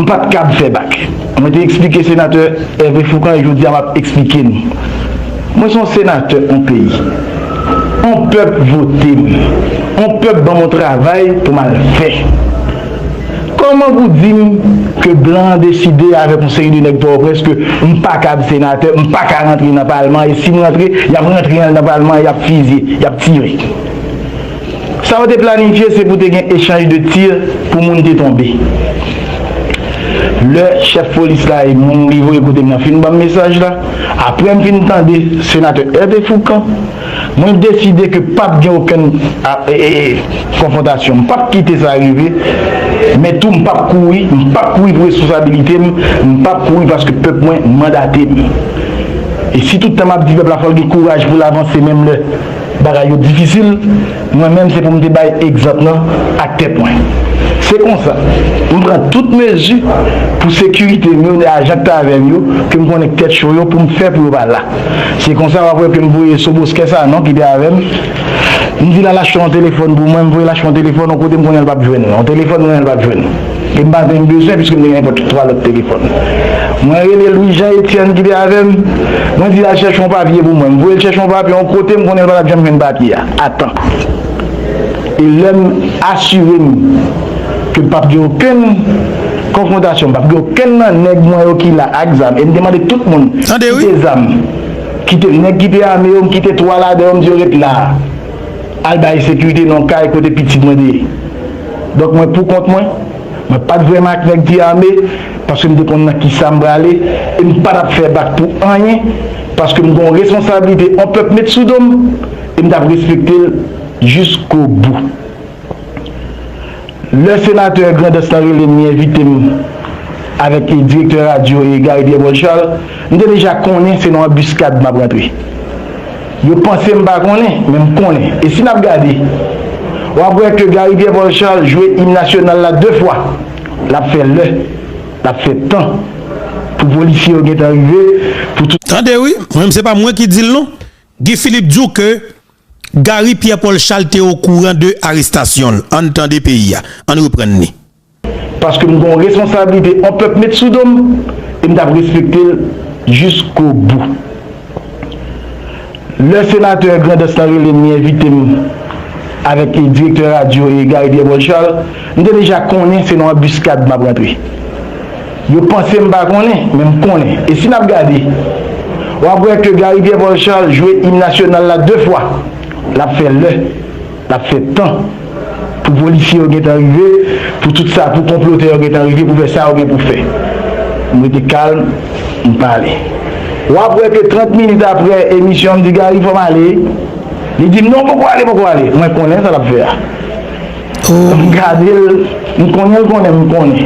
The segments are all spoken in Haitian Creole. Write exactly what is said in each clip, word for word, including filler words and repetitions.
M pa t kab fè bak. Mwen te eksplike senatè Hervé Fourcand e jodi a m ap eksplike nou. Mwen se yon senatè yon peyi. Yon pèp vote m. Yon pèp ban m yon travay pou m al fè. Kòman pou di m ke blan an deside avèk yon seri de nèg Pòtoprens ke m pa kab senatè, m pa ka rantre nan palman, e si m rantre, y ap rantre nan palman, y ap fizye, y ap tire. Sa yo te planifye, se pou te gen echanj de tir pou moun te tonbe. Lè chèf polis la e moun li voye kote m nan fin ban m mesaj la, apre m fin tande senatè Hervé Fourcand, mwen deside ke p ap gen okenn a, e, e, e, konfwontasyon. M p ap kite sa rive, men tou m p ap kouri, m p ap kouri pou responsabilite m, m p ap kouri paske pèp mwen mandate m. E si tout tan m ap di pèp la fò l gen kouraj pou l avanse menm lè bagay yo difisil, mwen menm se pou m te bay egzanp lan ak tèt mwen. Se konsa, m pran tout mezi pou sekirite m yo, ajan k t avè m yo, ke m konnen k tèt cho yo, pou m fè pou yo pa la. Se konsa w ap wè ke m voye Soboskè Sanon ki te avè m. M di l al achte yon telefòn pou mwen, m voye l achte yon telefòn yon kote m konnen l p ap jwenn. Yon telefòn m konnen l p ap jwenn. E m pa t menm bezwen, piske m te gen nenpòt twa lòt telefòn. Mwen rele Louis Jean Etienne ki te avè m. Mwen di l al chèche yon papye pou mwen. M voye l chèche yon papye yon kote m konnen l pa t ap janm jwenn papye a a tan. E lè m asire m ke p ap gen okenn konfwontasyon, p ap gen okenn nan nèg mwen yo ki la ak zam, e m te mande tout moun kite zam, kite nèg ki te ame yo, m kite twa ladan yo, m di yo ret la a. Al bay sekirite nan yon kay kote pitit mwen te ye. Donk, mwen pou kont mwen, mwen pa t vrèman ak nèg ki ame, paske m te konn nan kisa m prale, e m pa t ap fè bak pou anyen, paske m gen yon responsablite yon pèp met sou do m, e m t ap respekte l jiskobou. Lè senatè Grandans lan rele m, li envite m avèk, e, direktè radyo, e, Gary Pierre Paul Charles, m te deja konnen se nan anbiskad m ap rantre. Yo panse m pa konnen, men m konnen. E si n ap gade, w ap wè ke Gary Pierre Paul Charles jwe im nasyonal la de fwa. L ap fè lè, l ap fè tan pou polisye yo gentan rive, pou tout. Tande wi, mwen menm se pa mwen ki di l non. Guy Philippe di w ke Gary Pierre Paul Charles te okouran de arestasyon l. Ann tande peyi a. Ann reprann li. Paske m gen yon responsablite yon pèp met sou do m, e m t ap respekte l jiskobou. Lè senatè Grandans lan rele m, li envite m avèk, e, direktè radyo, e, Gary Pierre Paul Charles, m te deja konnen se nan anbiskad m ap rantre. Yo panse m pa konnen, men m konnen. E si n ap gade, w ap wè ke Gary Pierre Paul Charles jwe im nasyonal la de fwa. L ap fè lè, l ap fè tan pou polisye yo gentan rive, pou tout sa, pou konplotè yo gentan rive, pou fè sa yo gen pou fè. M rete kalm, m pale. W ap wè ke trant minit apre emisyon, m di, "Gary, fò m ale." Li di m, "Non, poko ale, poko ale." Mwen konnen sa l ap fè a. M gade l, m konnen l konnen m konnen.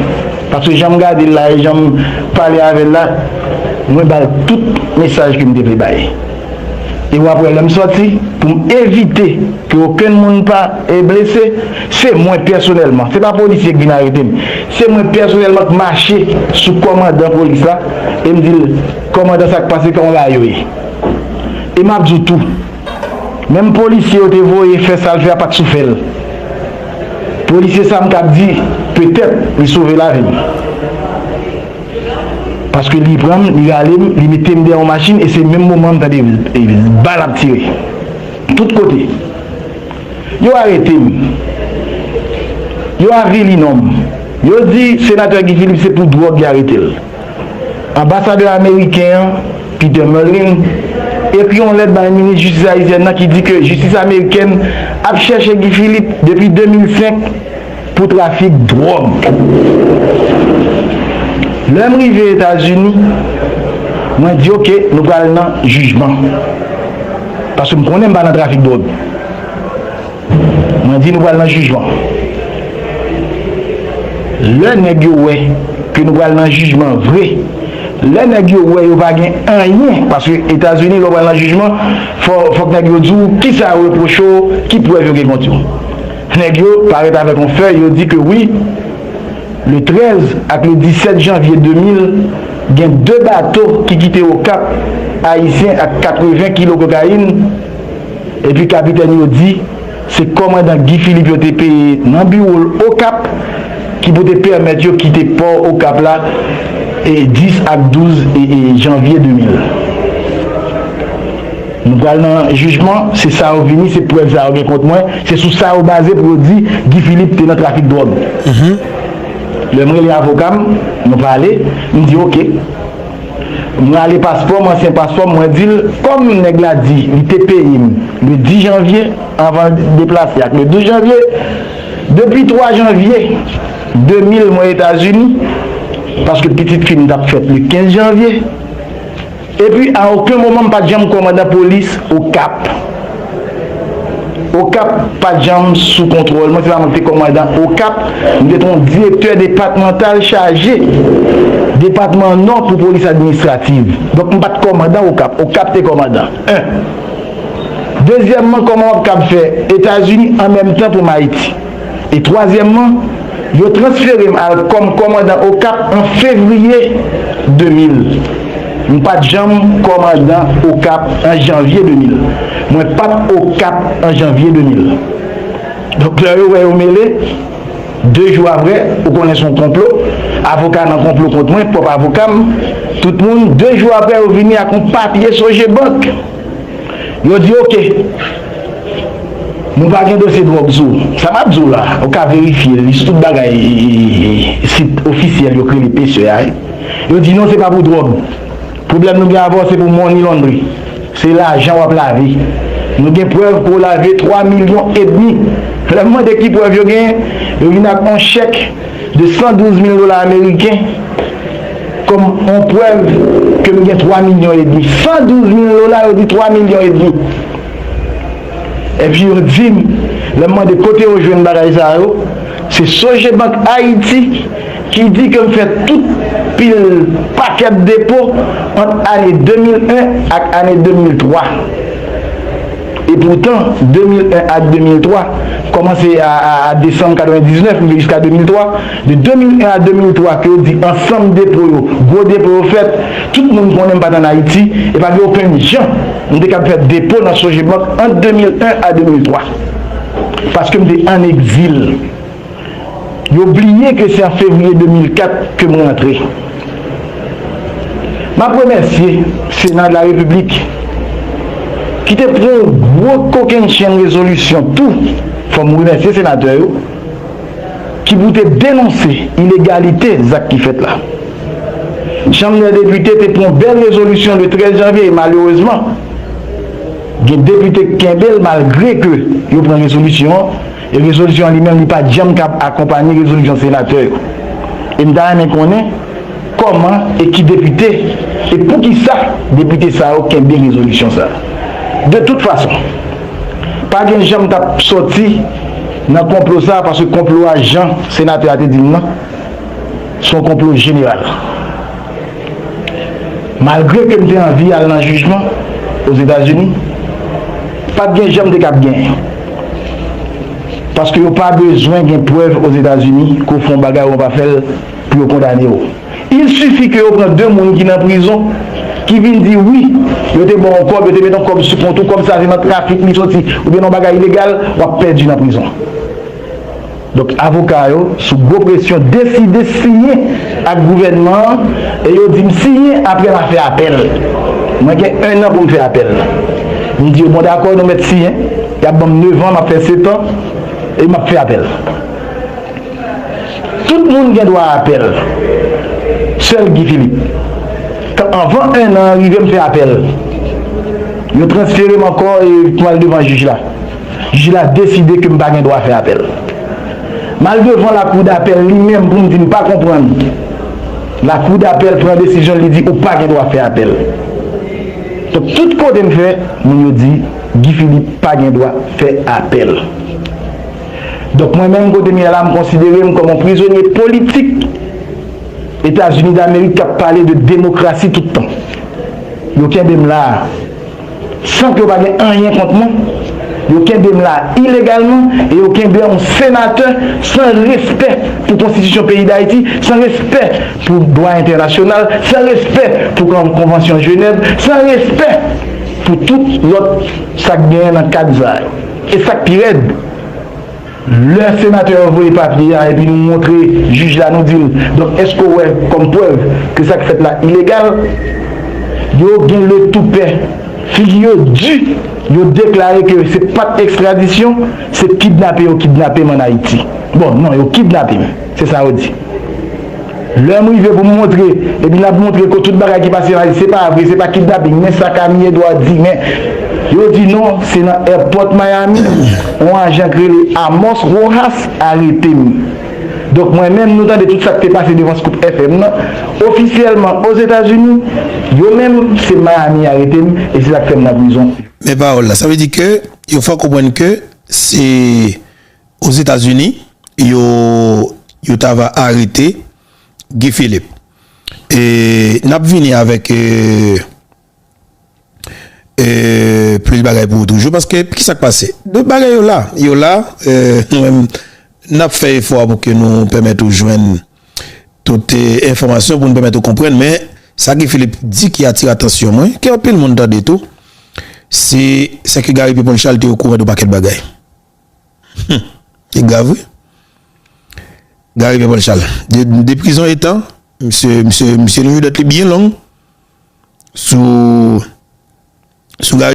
Paske jan m gade l la e jan m pale avè l la, mwen ba l tout mesaj ke m te vle bay. E w ap wè lè m sòti, pou m evite ke okenn moun pa, e, blese, se mwen pèsonèlman, se pa polisye k vin arete m, se mwen pèsonèlman k mache sou kòmandan polis la, e m di l, "Kòmandan, sa k pase, kòman bagay yo ye?" E m ap di w tou, menm polisye yo te voye fè sa l fè a pa t sou fè l. Polisye sa m t ap di, petèt, li sove lavi m. Paske li pran m, li rale m, li mete m dèyè yon machin, e se menm moman m tande, e, bal ap tire. Tout kote. Yo arete m. Yo avili non m. Yo di senatè Guy Philippe se pou dwòg yo arete l. Anbasadè ameriken an, Peter Mullin, ekri yon lèt bay minis jistis ayisyèn nan ki di ke jistis amerikèn ap chèche Guy Philippe depi de mil senk pou trafik dwòg. Lè m rive Etazini, mwen di, "Oke, nou pral nan jijman." Paske m konnen m pa nan trafik dwòg. Mwen di nou pral nan jijman. Lè nèg yo wè ke nou pral nan jijman vre, lè nèg yo wè yo pa gen anyen, paske Etazini, lè w pral nan jijman, fò, fòk nèg yo di w kisa yo repwoche w, ki prèv yo gen kont yo. Nèg yo parèt avèk yon fèy, yo di ke wi, le trèz ak le disèt janvye de mil, gen de bato ki kite Okap, ayisyen ak katreven kilo kokayin, epi kapitèn yo di se kòmandan Guy Philippe yo te peye nan biwo l Okap ki pou te pèmèt yo kite pò Okap la e dis ak douz e, e, janvye de mil. Nou pral nan jijman, se sa yo vini, se prèv sa yo gen kont mwen, se sou sa yo baze pou yo di Guy Philippe te nan trafik dwòg. Lè m rele avoka m, nou pale, m di oke. M rale paspò m, ansyen paspò m, mwen di l, kòm nèg la di li te peye m le dis janvye, anvan l deplase ak le douz janvye, depi twa janvye de mil mwen Etazini, paske pitit fi m t ap fèt le kenz janvye, epi a okenn moman m pa t janm kòmandan polis Okap. Okap pa t janm sou kontwòl mwen, se pa mwen ki te kòmandan Okap, m te yon direktè depatmantal chaje depatman Nò pou polis administrativ. Donk, m pa t kòmandan Okap, Okap te kòmandan. En. Dezyèmman, kòman w ap kab fè Etazini an menm tan pou m Ayiti? E twazyèmman, yo transfere m al kòm kòmandan Okap an fevriye de mil. M pa t janm kòmandan Okap an janvye de mil. Mwen pa t Okap an janvye de mil. Donk, lè yo wè yo mele, de jou apre, ou konnen se yon konplo, avoka nan konplo kont mwen, pwòp avoka m, tout moun, de jou apre, yo vini ak yon papye Sogebank. Yo di, oke, nou pa gen dosye dwòg sou ou. Sa m ap di w la, ou ka verifye l, li sou tout bagay, e, e, e, sit ofisyèl yo k rele P S E a, wi. Yo di, non, se pa pou dwòg. Pwoblèm nou gen avè w, se pou money laundry. Se lajan w ap lave. Nou gen prèv ke w lave twa milyon edmi. Lè m mande ki prèv yo genyen, yo vin ak yon chèk de san douz mil dola ameriken kòm yon prèv ke m gen twa milyon edmi. San douz mil dola, yo di twa milyon edmi. Epi yo di m, lè m mande kote yo jwenn bagay sa yo, se Sogebank Ayiti ki di ke m fè tout pil pakèt depo ant ane de mil en ak ane de mil twa. E poutan, de mil en ak de mil twa, kòmanse a, a, a desanm katrevendiznèf, rive jiska de mil twa, de de mil en a de mil twa, ke yo di ansanm depo yo, gwo depo yo fèt, tout moun konnen m pa t ann Ayiti, e pa gen okenn jan m te kab fè depo nan Sogebank ant de mil en a de mil twa. Paske m te ann egzil. Yo bliye ke se an fevriye de mil kat ke m rantre. M ap remèsye Sena de la Repiblik ki te pran yon gwo kokennchenn rezolisyon tou, fò m remèsye senatè yo, ki pou te denonse ilegalite zak ki fèt la. Chanm dè Depite te pran yon bèl rezolisyon le trèz janvye e malerezman, gen depite k kenbe l malgre ke yo pran rezolisyon an, e rezolisyon an li menm li pa t janm kab akonpanye rezolisyon senatè yo. E m ta renmen konnen kòman e ki depite, e poukisa depite sa yo kenbe rezolisyon sa. De tout fason, pa gen jan m t ap sòti nan konplo sa, paske konplo a, jan senatè a te di m nan, se yon konplo jeneral. Malgre ke m te anvi al nan jijman Ozetazini, pa t gen jan m te kab genyen. Paske yo pa bezwen gen prèv Ozetazini ke w fè yon bagay ou pa fè l pou yo kondane w. Il suffit ke yo pran de moun ki nan prizon, ki vin di wi, yo te ba w kòb, yo te met yon kòb sou kont ou, kòb sa se nan trafik li soti, oubyen nan bagay ilegal, w ap pèdi nan prizon. Donk, avoka yo, sou gwo presyon, deside siyen ak gouvènman an, e yo di m siyen, apre m a fè apèl. Mwen gen ennan pou m fè apèl. M di yo, bon, dakò, nou mèt siyen, y ap ban m nevan, m ap fè setan, e m ap fè apèl. Tout moun gen dwa a apèl. Sèl Guy Philippe. Kan, anvan ennan an rive, m fè apèl. Yo transfere m ankò e m al devan jij la. Jij la deside ke m pa gen dwa fè apèl. M al devan lakou dapèl li menm pou m di m pa konprann. Lakou dapèl pran desizyon l, li di ou pa gen dwa fè apèl. Donk, tout kote m fè, moun yo di Guy Philippe pa gen dwa fè apèl. Donk, mwen menm, kote m ye la, m konsidere m kòm yon prizonye politik Etazini Damerik k ap pale de demokrasi tout tan. Yo kenbe m la a, san ke yo pa gen anyen kont mwen. Yo kenbe m la a ilegalman e yo kenbe yon senatè san respè pou konstitisyon peyi Dayiti, san respè pou dwa entènasyonal, san respè pou kon-, konvansyon Jenèv, san respè pou tout lòt sa k genyen nan kad sa yo. E sa k pi rèd, Lè senatè a voye papye a epi nou montre jij la, nou di l, donk, èske w wè kòm prèv ke sa k fèt la ilegal? Yo gen le toupè. Figi yo di, yo deklare ke se pa t ekstradisyon, se kidnape yo kidnape m ann Ayiti. Bon, non, yo kidnape m. Se sa yo di. Lè m rive pou m montre, epi n ap montre ke tout bagay ki pase la, se pa vre, se pa kidnaping, men sa Camille Edouard di, men yo di non, se nan airport Miami, yon ajan k rele Amos Rojas arete m. Donk, mwen menm, nou tande tout sa k te pase devan Scoop F M nan, ofisyèlman Ozetazini, yo menm, se Miami arete m, e se sa k fè m nan prizon. Men pawòl la, sa vle di ke yo fè w konprann ke se Ozetazini, yo, yo t ava arete Guy Philippe. E n ap vini avèk, e, e, plis bagay pou ou toujou, paske ki sa k pase? De bagay yo la, yo la, e, nou menm, n ap fè efò pou ke nou pèmèt ou jwenn tout, e, enfòmasyon pou nou pèmèt ou konprann, men sa Guy Philippe di ki atire atansyon mwen, ke anpil moun tande tou, se, se ke Gary Pierre Paul Charles te okouran de pakèt bagay. Hmm. E grav, wi. Gary Pierre Paul Charles. De, de prizon etan, misye, misye, misye lonjè dèt li byen long sou, sou Gary